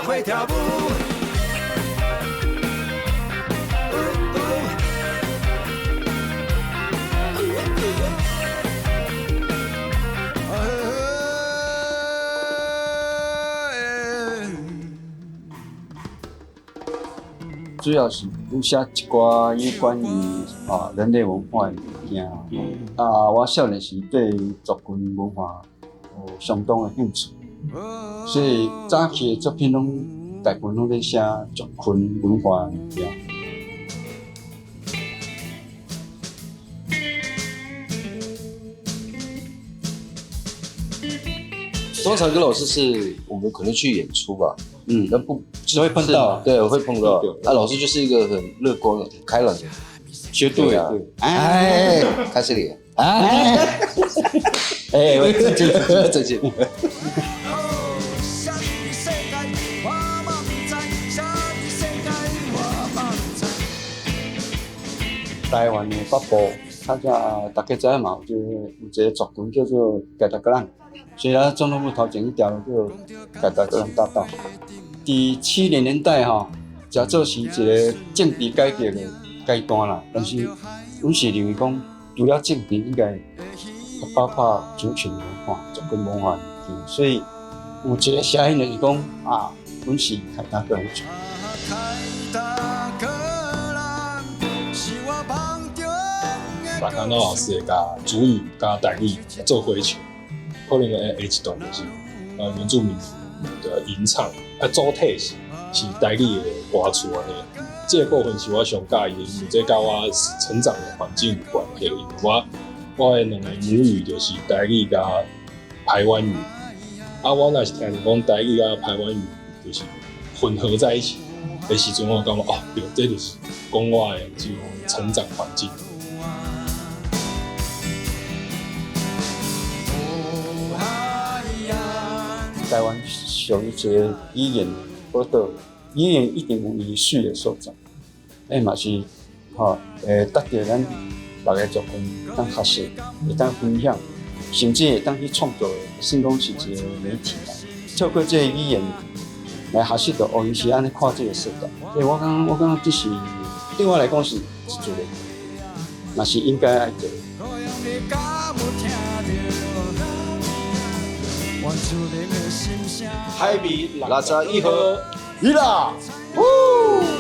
伙跳舞。主要是有寫一寡有關於啊人類文化的物件。啊，我少年時對族群文化有相當的興趣，所以早期的作品攏大部分攏咧寫族群文化的物件。通常跟老師是我們可能去演出吧，那不只會碰到，對，我會碰到。啊，老師就是一個很樂觀、很開朗的，絕對啊，哎，開始咧，哎，哎，再見，再見。台灣的北部，較早大家知影嘛，有一個族群叫做凱達格蘭，所以咱總統府頭前一條路叫凱達格蘭大道。佇70年代吼，誠做是一個政治改革的階段啦。但是，阮是認為講，除了政治，應該包括族群文化、族群文化，所以有一個聲音就是講啊，阮是凱達格蘭族。逐工老師會共族語佮台語做伙唱，可能會下一段就是原住民的吟唱，啊主體是台語的歌詞按呢。這個部分是我上佮意的，因為這佮我成長的環境有關係。因為我的兩个母語就是台語佮排灣語，啊我若是聽著講台語佮排灣語就是混合在一起的時陣，我感覺哦對，這就是講我的這種成長環境。台灣屬於一個語言寶島，語言一定有伊媠的所在，欸嘛是吼，會值得咱別个族群當學習，會當分享，甚至會當去創作，算講是一個媒體啦。透過這個語言來學習到，哦，伊是按呢看這個世界。所以我感覺，我感覺這是對我來講是自然，嘛是應該愛做。海味61號，伊啦，嗚。